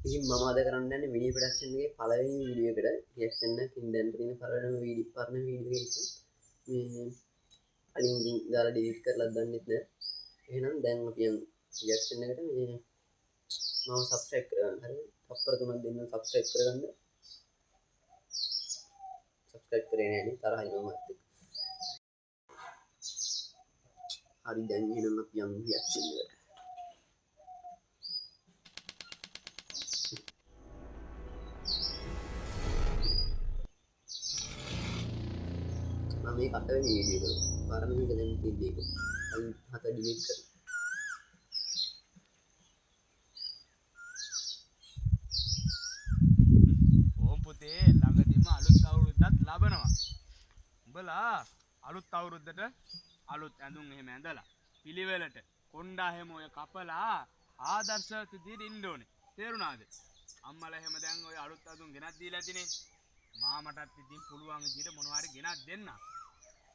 ඉතින් මම අද කරන්න යන්නේ විනී ප්‍රොඩක්ෂන් එකේ පළවෙනි වීඩියෝ එකට රියැක්ෂන් එක. ඉතින් දැන් තියෙන පළවෙනිම වීඩියෝ පරණ වීඩියෝ එක මේ කලින් ඉතින් දාලා ඩිලීට් කරලා දන්නෙත් නෑ. එහෙනම් දැන් අපි යමු රියැක්ෂන් එකට. මේ මම සබ්ස්ක්‍රයිබ් කරගන්න. හරි. තප්පර තුනක් දෙන්න සබ්ස්ක්‍රයිබ් කරගන්න. සබ්ස්ක්‍රයිබ් කරේ නෑනේ තරහයි මමත් එක්ක. හරි දැන් එහෙනම් අපි යමු රියැක්ෂන් එකට. මම මේක අටවෙනි වීඩියෝ එක පරණ මේක දැන් තියෙන්නේ ඒක. කලින් හත ඩිලීට් කරලා. ඕම් පුතේ ළඟදිම අලුත් අවුරුද්දත් ලබනවා. උඹලා අලුත් අවුරුද්දට අලුත් ඇඳුම් එහෙම ඇඳලා පිළිවෙලට කොණ්ඩා එහෙම ඔය කපලා ආදර්ශවත් විදිහට ඉන්න ඕනේ. තේරුණාද? අම්මලා එහෙම දැන් ඔය අලුත් ඇඳුම් ගෙනත් දීලා ඇතිනේ. මාමටත් ඉතින් පුළුවන් විදිහට මොනවා හරි ගෙනත් දෙන්න.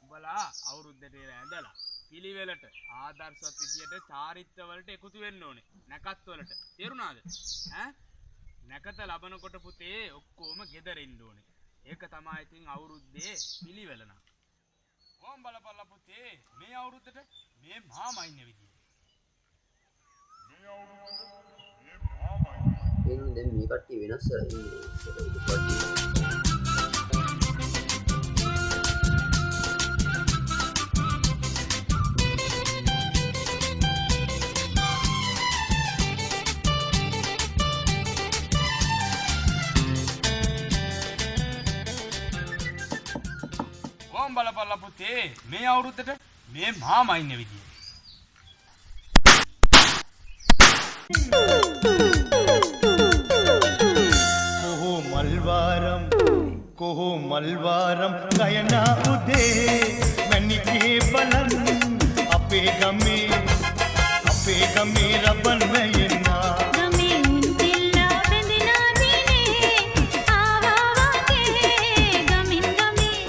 උඹලා අවුරුද්දට ඒවා ඇඳලා පිළිවෙලට ආදර්ශවත් විදිහට චාරිත්‍ර වලට එකතු වෙන්න ඕනේ. නැකත් වලට. තේරුණාද? ඈ නැකත ලබනකොට පුතේ ඔක්කොම ගෙදර ඉන්න ඕනේ. ඒක තමයි ඉතින් අවුරුද්දේ පිළිවෙල නම්. කොම් බලපල්ලා පුතේ මේ අවුරුද්දට මේ මාමා ඉන්න විදිය. එහෙනම් දැන් මේ කට්ටිය වෙනස් වෙලා ඉන්නේ. ඉස්සර ඉඳපු කට්ටිය. කොම් බලපල්ලා පුතේ මේ අවුරුද්දට මේ මාමා ඉන්න විදිය. කොහෝ මල්වාරම් කොහෝ මල්වාරම් ගයනා උදේ මැණිකේ බලන් අපේ ගමේ අපේ ගමේ රබන් වැයෙනා ගමේ උන් කෙල්ලා බැඳෙනා දිනේ ආවා වගේ ගමින් ගමේ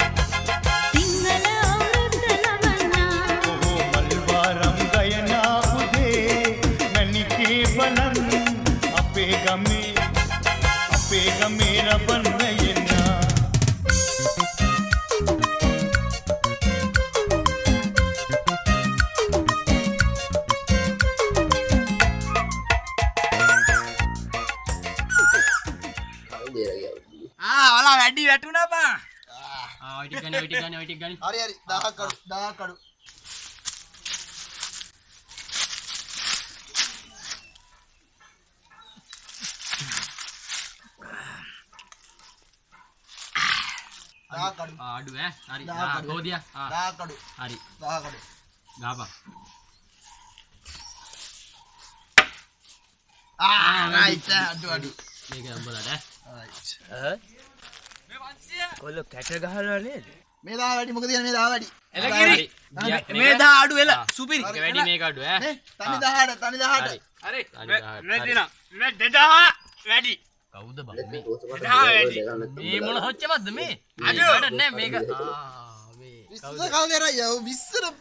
සිංහල අවුරුද්ද ලබන්නා. කොහෝ මල්වාරම් ගයනා උදේ මැණිකේ බලන් අපේ ගමේ අපේ ගමේ රබන් වැයෙනා. හරි දේරගේ අවුරුද්ද. ආ ඔලා වැඩි වැටුණා බා. ආ ඔය ටික ගනි ඔය ටික ගනි ඔය ටික ගනි. හරි හරි 1000ක් අඩු 1000ක් අඩු. දහයක් අඩු. ආ අඩු ඈ. හරි. දහයක් ආ අඩු. ගෝදියා. ආ 1000ක් අඩු. හරි. 1000ක් අඩු. ගාපන්. ආ රයිට් අඩු අඩු. මේක උඹලට ඈ. රයිට්. මේ 500 කොල්ල කැට ගහලා නේද? මේ 10 වැඩි මොකද කියන්නේ මේ 10 වැඩි. එලකිරි. හරි. මේ දා අඩු වෙලා ආ. සුපිරි. මේක වැඩි මේක අඩු ඈ. නේ තනි 18 තනි 18. හරි. හරි. හරි, මේ හරි. මේ දිනා මේ 2000 වැඩි. කවුද බං දැන් මේ? රෝස පාට එදා වැඩි. මේ මොන හොච්චමක්ද මේ? අඩු. වැඩක් නෑ මේක. ආ මේ 20 කල් දෙරයි ඔව් 20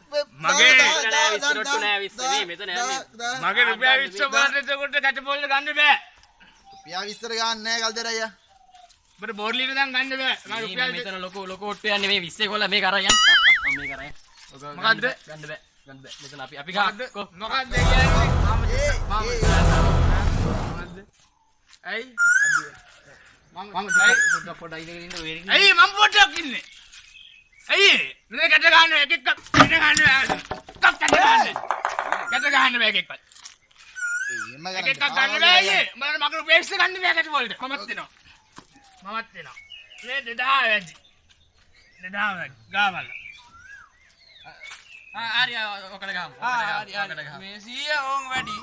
මගේ නෑ, විස්ස රොට්ටු නෑ, විස්ස නේ, මෙතන යන්නේ. මගේ රුපියල් 20 බලන්න එතකොට කැට පොල්ල ගන්න බෑ. පියා 20 ගන්න නෑ කල් දෙරයි. උඹට බෝර්ලින දැන් ගන්න බෑ. මම මේ රුපියල් මෙතන ලොකු ලොකු ඔට්ටු යන්නේ මේ 20 කොල්ල මේක අරන් යන්න. ආ මේක අරන් යන්න. ඔක ගන්න මොකද්ද? බෑ, ගන්න බෑ. ගන්න බෑ. මෙතන අපි අපි ගහ. මොකද්ද? කො. මොකද්ද කියන්නේ? ඒ ඒ මොකද්ද? ඇයි? මම පොඩ්ඩක් පොඩ්ඩක් ඉඳගෙන ඉන්න ඔය ඉන්න. ඇයි මම පොඩ්ඩක් ඉන්නේ? ඇයි මේ කැට ගන්න එක එක කැට ගන්න බෑ. එකක් කැට ගන්න. කැට ගන්න බෑ එක එක්කත්. එහෙම එක එකක් ගන්න බෑ අයියේ. උඹලට මගේ රුපියල් 20 ගන්න බෑ කැට වලට. මමත් දෙනවා. මමත් දෙනවා. මේ 2000 වැඩි. 2000 වැඩි. ගාවල. ආ හරි ඔකට ගහමු. ආ හරි ඔකට හරි. ගහමු. මේ 100 ඕන් වැඩි.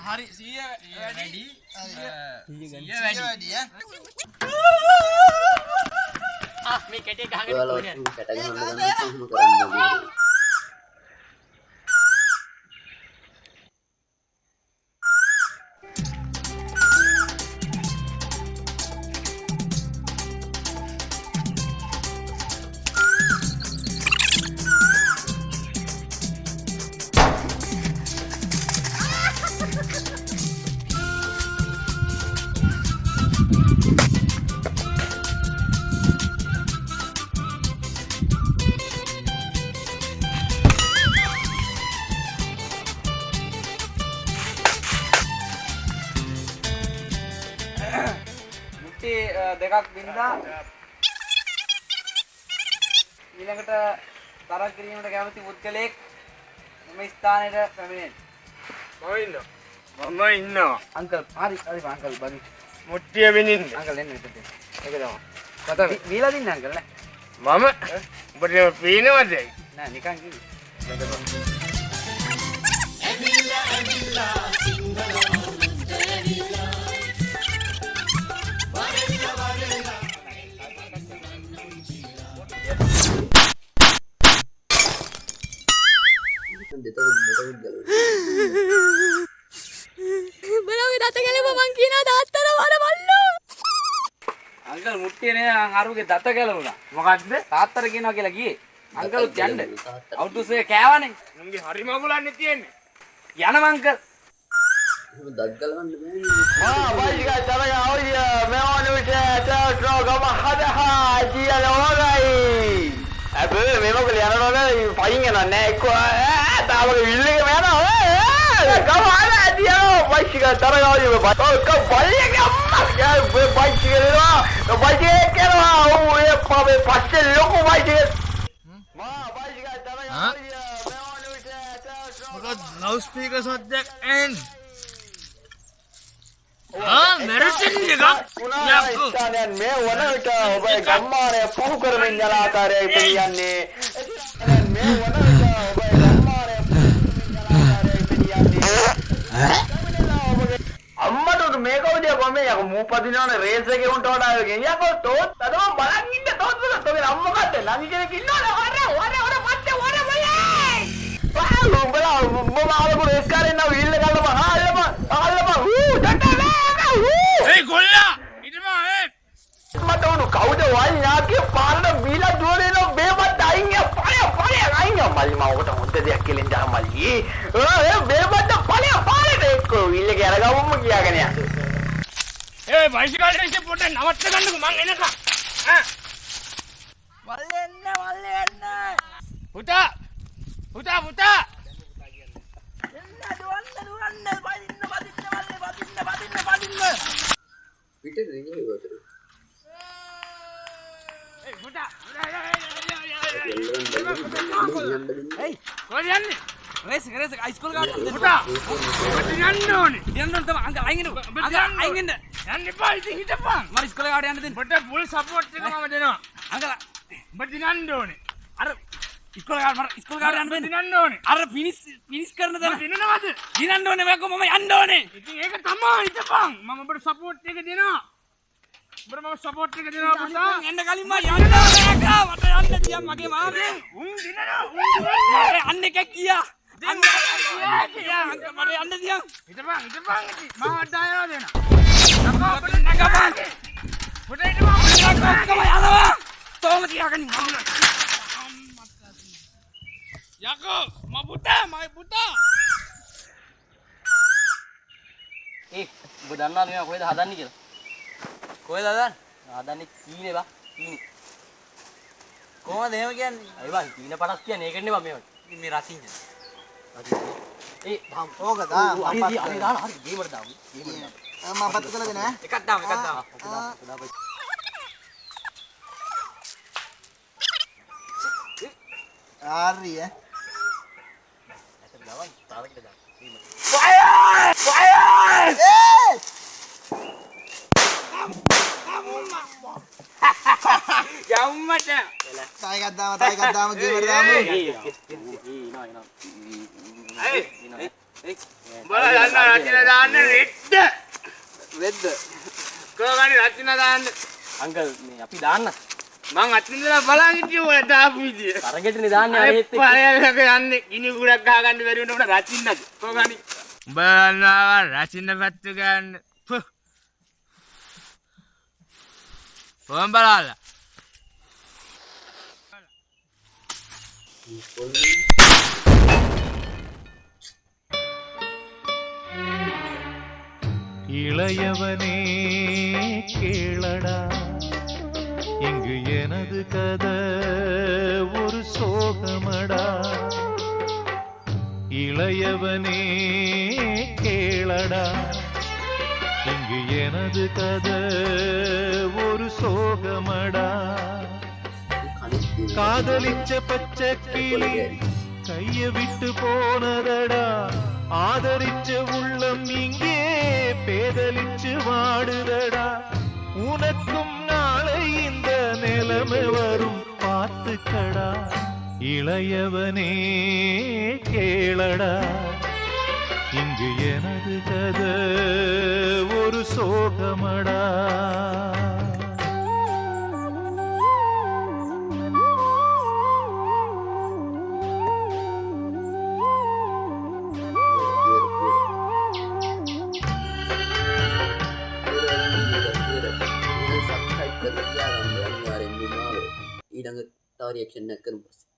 හරි 100 වැඩි. වැඩි. 100 වැඩි. වැඩි ඈ. ආ මේ කැටේ ගහගෙන ඔයාලා කොහේ ඔක්කොම කැට ගහන්න ගන්න එහෙම කරන්න ඕනේ. මුට්ටි දෙකක් බින්දා. ඊළඟට තරඟ කිරීමට කැමති පුද්ගලයෙක් මෙම ස්ථානයට පැමිණෙන්න. මම ඉන්නවා. මම ඉන්නවා. අංකල් හරි හරි අංකල් බදි. මුට්ටිය බින්දින්න. අංකල් එන්න මෙතනට. ඒක තමයි. කතා බීලා දින්න අංකල් නෑ. මම උඹට එහෙම පේනවද? නෑ නිකන් කිව්වේ. ඇවිල්ලා ඇවිල්ලා සිංහල අවුරුද්ද ඇවිල්ලා වරෙල්ල වරෙල්ල. දෙතකුත් දෙතකුත් ගැලුණා. උඹලගේ දත ගැලුවා මං කියනවා තාත්තට වර බල්ලෝ. අංකල් මුට්ටිය නේ අරුගේ දත ගැලවුණා. මොකද්ද? තාත්තට කියනවා කියලා ගියේ. අංකල් උත් යන්න. තාත්තට. අවුරුදු සේ කෑවනේ. උන්ගේ හරි මගුලන්නේ තියෙන්නේ. යනවා අංකල්. එහෙම දත් ගලවන්න බෑනේ. මොකද ලවුඩ් ස්පීකර් සද්දයක් ඇහෙන්නේ? ආ මැරසින් එකක් යකෝ. මේ වන විට ඔබ ගම්මානය පහු කරමින් යන ආකාරයයි පෙනියන්නේ. මේ වන විට ඔබ ගම්මානය පහු කරමින් යන ආකාරයයි පෙනියන්නේ. අම්මට මේ කවුද යකෝ මේ යකෝ මූ පදිනවනේ රේස් එකේ උන්ට වඩා යකෝ යකෝ තෝත් අද මං බලන් ඉන්න තෝත් තෝගේ අම්ම මොකද්ද නංගි කෙනෙක් ඉන්නවනේ වර වර වර පත්තේ වර බලේ වා උඹලා උඹ මාළකු රේස් කාරේ ඉන්නා වීල් එක අල්ලපන් ආ අල්ලපන් අල්ලපන් ඌ ටටා වේ ඌ ඒයි ගොල්ලා ඉතින් ඒ මට උණු කවුද වල් ඥාතිය පාරට බීලා දුවන එනවා බේබත් අයින් යා ඵලය ඵලය අයින් යා මල්ලි මම ඔකට හොඳ දෙයක් කියලා ඉඳන් මල්ලි ඒ බේබත් ඵලය පාරට එක්ක වීල් එක අරගමුම කියාගෙන යන්න. ඒ බයිසිකල් රේස් එක පොඩ්ඩක් නවත්ත ගන්නකෝ මං එනකම්. ආ මල්ලි එන්න මල්ලි එන්න. පුතා පුතා පුතා එන්න දුවන්න දුවන්න පදින්න පදින්න මල්ලි පදින්න පදින්න පදින්න. පිටේ රිංගේ වතුර. ඒ පුතා ඒයි කොහෙද යන්නේ? රේස් එක රේස් එක ඉස්කෝල ගාවට යන්න. පුතා ඔබ දිනන්න ඕනේ. දිනන්න ඕනේ තමයි අංකල් අයින් වෙන්න. අංකල් අයින් වෙන්න. යන්න එපා ඉතින් හිටපන්. මට ඉස්කෝල ගාවට යන්න දෙන්න. ඔබට ෆුල් සපෝට් එක මම දෙනවා. අංකල් ඔබ දිනන්න ඕනේ. අර ඉස්කෝල ගාවට මට ඉස්කෝල ගාවට යන්න ඔබ දෙන්න. දිනන්න ඕනේ. අර ෆිනිෂ් ෆිනිෂ් කරන ඔබ තැන දිනනවද? දිනන්න ඕනේ මම මම යන්න ඕනේ. ඉතින් ඒක තමයි හිටපන්. මම ඔබට සපෝට් එක දෙනවා. ඔබට මම සපෝට් එක දෙනවා පුතා. එන්න කලින් මම යන්න ඕනේ අක්කා. මට යන්න තියන් මගේ මාමේ. උන් දිනනවා උන් දිනනවා. අන්න එකක් ගියා. අන්න එකක් ගියා. අංකල් මට යන්න තියන්. හිටපන් හිටපන් ඉතින් මම අඩායව දෙනවා. නගපන්. නගපන්. පුතා හිටපන්. ඔක්කොම යනවා. තෝම තියාගන්න. යකෝ මම පුතා මගේ පුතා. ඒ උඹ දන්නවද මේවා කොහෙද හදන්නේ කියලා? කොහෙද හදන්නේ? හදන්නේ කීනේ බා කීනේ. කොහොමද එහෙම කියන්නේ? අය බා කීන පටස් කියන්නේ ඒකනේ බා මේවට. මේ රසින්ජ. ඒ දාමු. ඕක දා හරි මම හරි පත් හරි දාන්න හරි ගේමට දාමු. ගේමට දාමු. මම පත්තු කළද නෑ. එකක් දාමු එකක් දාමු. ඔක දාමු ඔක දාපන්. හරි ඈ. ඇත්තට දාවන් තාලකට දාමු. ගේමට. ඒ යම්මට. තව එකක් දාමු තව එකක් දාමු ගේමට දාමු. ඒ එනවා එනවා. ඒ එනවා. උඹලා දන්නවා රචන දාන්න රෙද්ද. රෙද්ද. කොහොමද රචන දාන්න? අංකල් මේ අපි දාන්න. මං අතින් ඉඳලා බලන් හිටියේ ඔය දාපු විදිය. තරගෙටනේ දාන්නේ අර ඒත් එක්ක. පරයලක යන්නේ ගිනි කුඩක් ගහගන්න බැරි වුණා උඹට රචින්නද? කොහොමද? උඹලා දන්නවා රචින්න පැත්ත ගන්න. කොහොම බලලා? இளையவனே கேளடா இங்கு எனது கதை ஒரு சோகமடா இளையவனே கேளடா இங்கு எனது கதை சோகமடா. காதலிச்ச பச்சை கிளி கைய விட்டு போனதடா. ஆதரிச்ச உள்ளம் இங்கே பேதலிச்சு வாடுதடா. உனக்கும் நாளை இந்த நிலைமை வரும் பார்த்துக்கடா. இளையவனே கேளடா, இங்கு எனது கதை ஒரு சோகமடா. සබ්ස්ක්‍රයිබ් කරලා තියාගන්න අනිවාර්යෙන්ම මාව. ඊළඟ තව රියැක්ෂන් එකක් කරමු පස්සේ.